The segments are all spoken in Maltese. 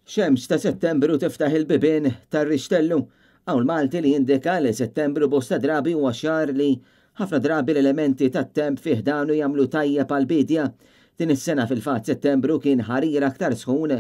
Xemx ta' Settembru tiftaħ il-bibien tar-rixtellu. Hawn Malti li jindika li Settembru bosta drabi huwa xahar li ħafna drabi l-elementi tat-temp fih danu jagħmlu tajjeb għall-biedja. Din is-sena fil-fatt Settembru kien ħarir aktar sħun,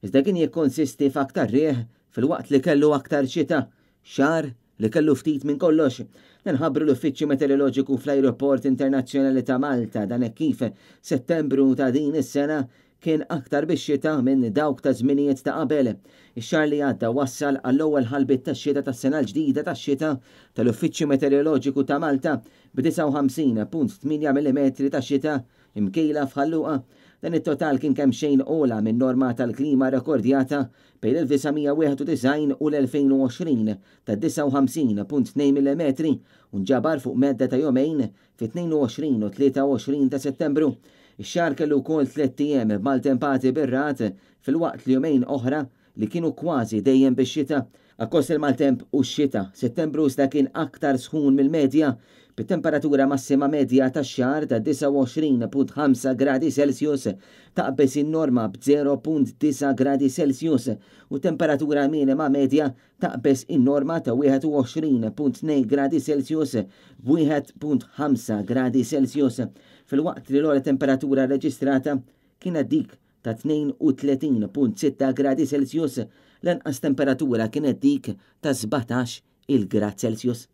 iżda kien jikkonsisti f'aktar riħ filwaqt li kellu aktar xita. Xahar li kellu ftit minn kollox. Dan ħabbru l-Uffiċċju Meteoroloġiku fl-Ajruport Internazzjonali ta' Malta dan hekk kif Settembru ta' din is-sena kien aktar bix-xita minn dawk ta' żminijiet ta' qabel. Ix-xahar li għadda wassal għall-ewwel ħalbiet tax-xita tas-sena l-ġdida tax-xita tal-Uffiċċju Meteoroloġiku ta' Malta b'59.8 millimetri ta' xita imkejla f'Ħal Luqa. Dan it-total kien kemxejn ogħla min-norma tal-klima rekordjata bejn l-1991 u l-2020 ta' 59.2 millimetri u nġabar fuq medda ta' jumejn fit-22 u 23 ta' Settembru. Ix-xahar kellu wkoll tlett ijiem b'maltempati bir-ragħad filwaqt li jumejn oħra li kienu kważi dejjem bix-xita. Akkost il-maltemp u x-xita, Settembru iżda kien aktar sħun mill-medja, bit-temperatura massima medja tax-xahar ta' 29.5 gradi Celsius taqbeż in-norma b'0.9 gradi Celsius u temperatura minima medja taqbeż in-norma ta' 21.2 gradi Celsius b'1.5 gradi Celsius, filwaqt li l-ogħla temperatura rreġistrata kienet dik ta' 32.6 gradi Celsius, l-anqas temperatura kienet dik ta' 17 il grad Celsius.